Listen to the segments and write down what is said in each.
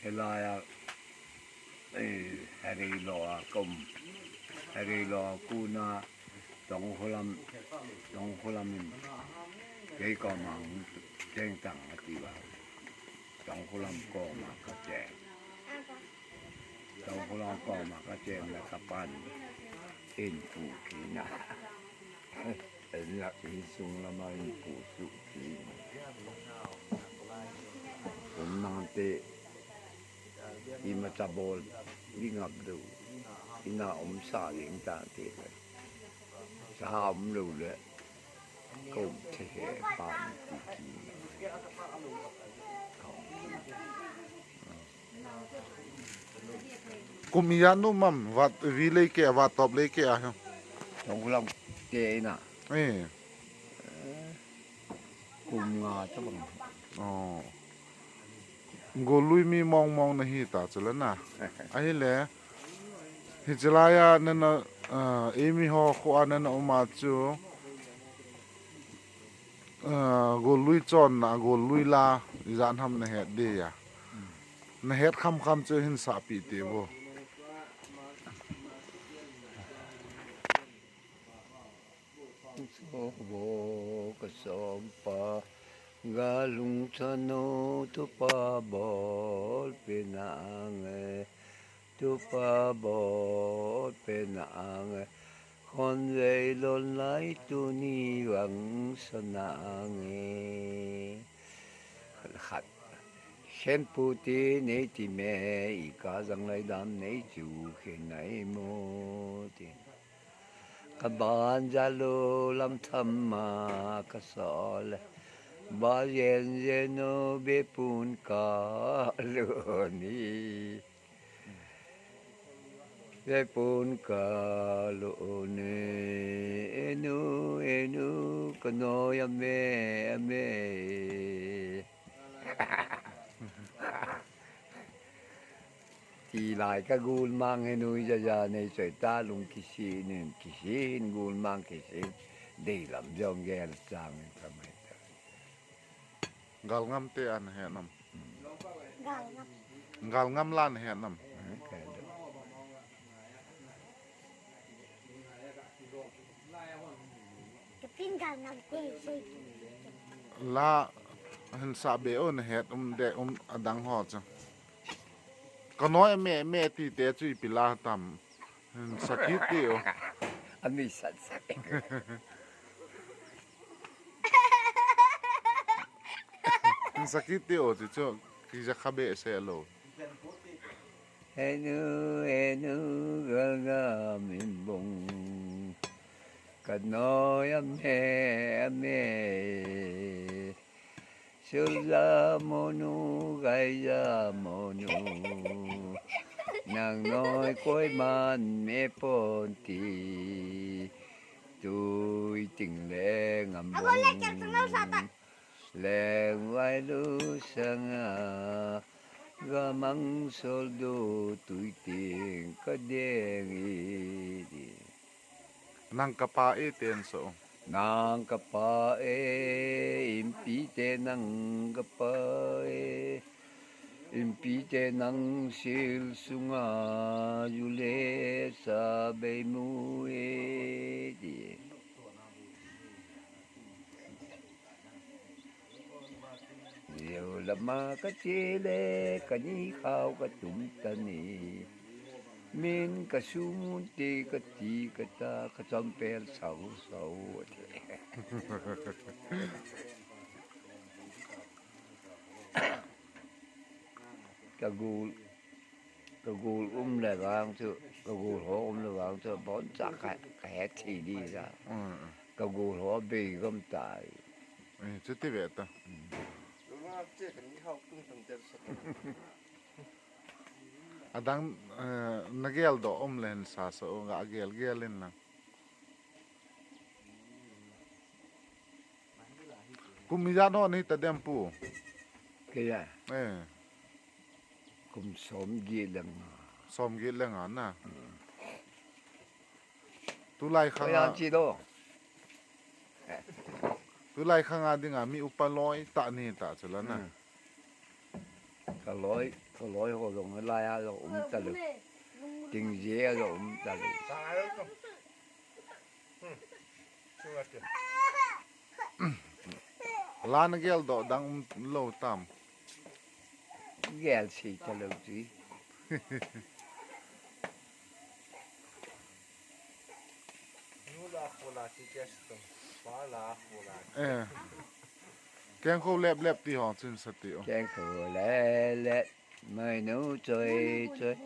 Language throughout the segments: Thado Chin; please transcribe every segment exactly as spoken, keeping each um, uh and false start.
Hilai a, eh, Herilo a ka um. Herilo a kona Tongkhulam, Tongkhulam in kei koma hung cheng tang ati uva. Tongkhulam koma ka cheng. Tongkhulam koma ka cheng le ka pan in pu kina. Ina insung lama in pu su kina. Tun nang te imacha bol ding ngap lou. Ina um sa ding ta te. Sa um lou le. Ko te he pa ni ti ki. Kum ijat nu mam, vat vi lei ke, vat top lei ke a hi. Tongkhulam te ina. Eh. Kum nga tabang. Oh. Gollui mi mong mong nahi ta chu le na. Ahile. Hiche laiya nana, ah, eimi ho kho a nana um a chu, ah, gollui chonna, gollui la, ijat ham nahet ding a. Nahet kham kham chu hin sapeh te vo. Sobo ka sompa, galung chanu tupa bol pe nange, tupa bol pe nange, khonvei lon lai tuni vang sa nange. Khat, khat. Khenpu ti nei ti me, i ka jang lai dam nei chu khen nai mo ti. Ka ban jalo lam tham ma ka sol. Ba yen yen o be pun ka lo ni. Be pun ka lo ni. Enu, enu, ka noi a me, a me. Ti lai ka gul mang he nui ja ja nei choi ta lung kisi nin kisi hin gul mang kisi dei lam jong gel chang in ka mai ta. Gal ngam te an he nam. Gal ngam. Gal ngam lan he nam. Hmm, ka do. Kapin gal ngam te sei. La hin sa be o na het um de um adang ho chu. Ka noi me me ti te chu ipi la tam. Hin sa kit ti o. Ami sat sat. Hin sa kit ti o chu chu ki ja kha be se lo. Henu, henu, gal ngam in bong. Ka noi a me, a me. Sul ja mo nu, gai ja mo nu. Nang noi koiman me pon ti. Tui ting le ngam bong. Leng vai lu sanga, gamang sol du tui ting ka deng i di. Nang ka pa e ten so. Nang ka pa e, impi te nang ka pa e. Impi te nang sil sunga, ju le sa bei mu e di. Leo lama ka che le, ka ni khao ka tum ta ni. Min ka sum un te ka ti ka ta, ka chom pel sau sau a ti. Ka gul, ka gul um le vang chu, ka gul ho um le vang chu, bon cha ka, ka het thei di ja. Mm, mm. Ka gul ho bei gam tai. Eh, chuti ve ta. Mm. Adang, eh, na gel doh um le hin sa so, ga gel gel in lang. Kum ijat ho nahi ta dem pu? Kei a? Eh. Kum som get le nga. Som get le nga na. Hmm. Tulai khang a. Koi a chi do. Tulai khang a dinga mi upa loi tah nahi ta chu la na. Hmm. Kaloi, kaloi ho jong lai a jong um talou. Ting je a jong um talou. Lan geldoh dang um lou tam. Gel sei talou ti. Nu la kho la ti test to. Pa la kho la. Eh. Keng kho lep lep ti ho chun sa ti o. Keng kho lep lep. Mai nu choi choi.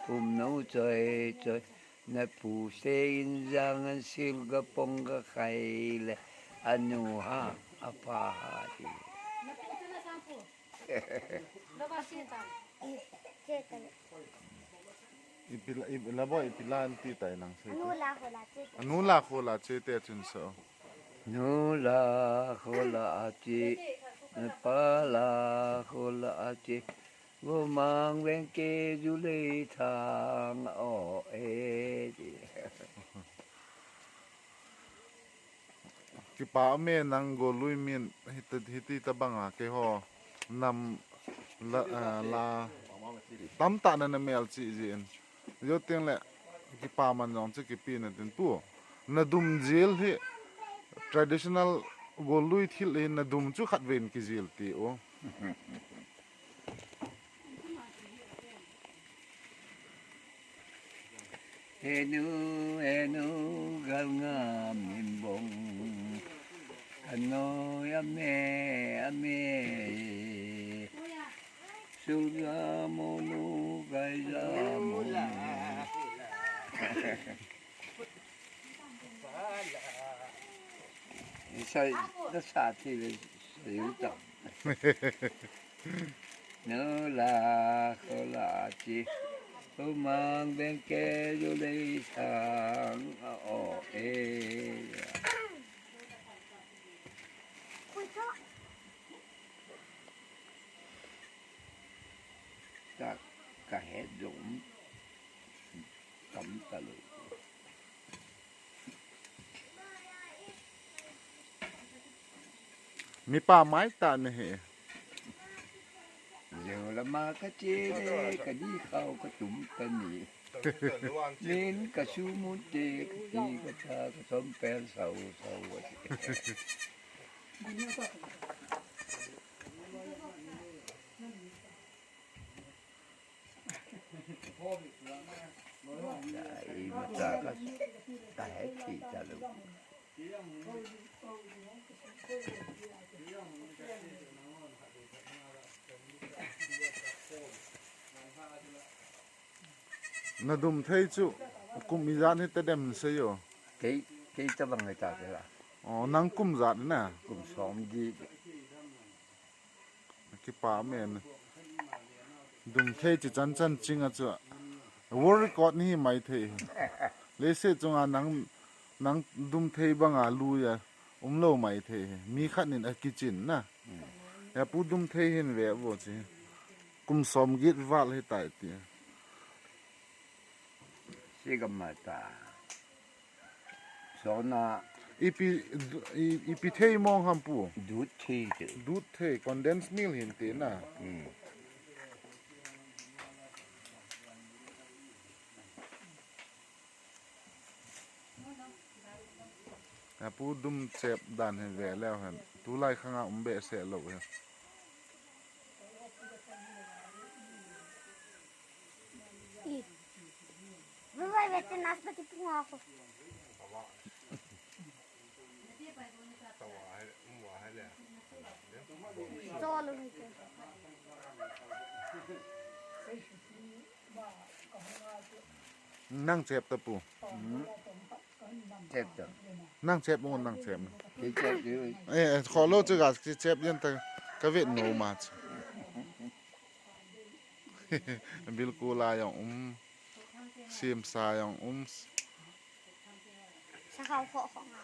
Pum nu choi choi. Na pu se in jang an sil ga pong ga khai le. Anu ha, apa ha ti. Ipi la, ipi la boy, ipi la anti tai nang se. Nu la kho la che. Nu la kho la che te chun so. Nu la kho la a che, pa la kho la a che. Vo mang veng ke ju lei thang o e. Kipa me nang golui min hiti, hiti tabang a keiho nam la, ah, la tamtah na na mel chi jin. Jou teng le kipa man jong chu kipe na tin pu. Na dum jil hi traditional golui thil hi na dum chu khat ven kijil ti o. Henu, henu, gal ngam in bong. Ano, ame, ame. Sul ga mo nu, gai ga mo nu. Sa, da sa ti le, sa yu ta. Nu la kho la che, u mang beng ke ju lei sang a o e. Ta ka het jong tam talou. Mipa mai ta na hi. Jeu lama ka che le, ka di khao ka tum ta ni. Min ka su mun te, ka ti ka cha, ka som pel sau sau a ti. Ai, mata ka, ka het ti talou. Na dum thei chu kum ijat hi ta dem sei o. Kei, kei tabang hi ta kei la. O, nang kum jat na. Kum som gi. Kipa men. Dum thei chi chan chan ching a chu. World record ni hi mai thei. Leise chunga nang, nang dum thei banga lui a um lou mai thei. Mi khat nin a kichin na. Ya pu dum thei hin ve vo chi. Kum som git val hi tai ti. Sigamata. Sona. Ipi, du-, i-, ipi thei mong ham pu? Dut thei te. Dut thei, condensed milk hin te na. Hmm. A pu dum chep dan hin ve leu hen. Tulai khanga um behseh lou hen. Ih. Vai, vai, vai, te nas bati punga ko. Cholo ni te. Nang chep ta pu. Hmm. Chep ta. Nang chep mo, nang chep. Kei chep di. Eh, eh, kho lo chu ga chep yen ta ka vet no ma chu. Bilkul a jong um. Simsa jong um. Sa hao ho ho nga.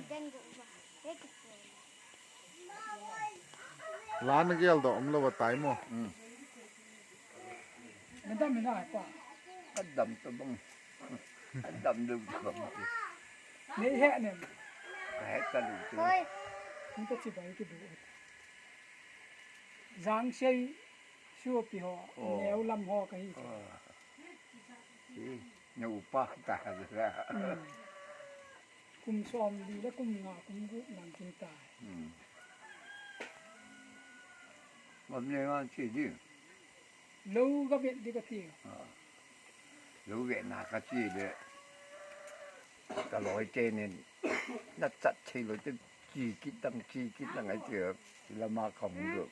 Den gu ba. He ki ko. Lan gel do um lo ba tai mo. Hmm. Madam na pa. Adam to bang. Adam lu bang. Nei he nem. Heta lu te. Hoi. Hung ta chibai kibu. Jang sei suapi ho, oh, neo lam ho kahi. Oh. Hi, neo pa ta ha ja. Hmm. Kum som li le kum nga, kum gup lang kin ta. Hmm. Mam ne ngan chi di. Lou ga vet di kati. Ah. Lou vetna kati le. Ka loi te nin. Na chat thei lou te chi kit dang, chi kit dang ai ti. Lama kham do.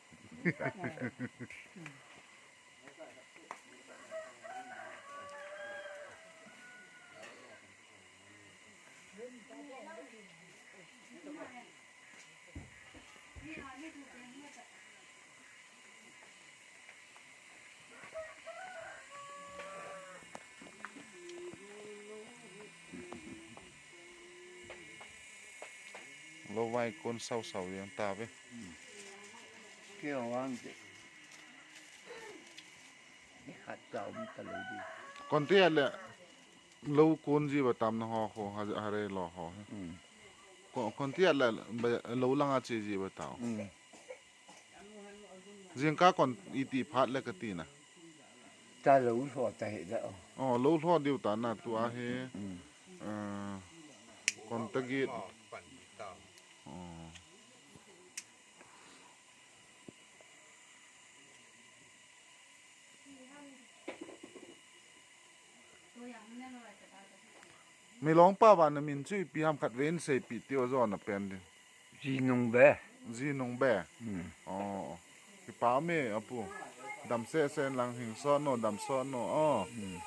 Lou vai kon sau sau yang ta ve. Keo ang te. Khat ta um ta lou di. Kon te le lou kon ji ba tam na ho ho ha, ha re lo ho. Mm. Kon, kon te le ba, lou langa che ji ba ta. Mm. Jingkah kon iti phat le kati na. Ta lou lho ta he da. Oh, lou lho diu ta na tu a he. Mm. Ah, kon ta git. Oh. Milong pa va na min chu ipi ham khat ve in seipi ti o jo na pen din. Ji Nung Be. Ji Nung Be. Hmm. Oh. Kipa me apu. Dam se sen lang hing so no, dam so no. Oh. Hmm.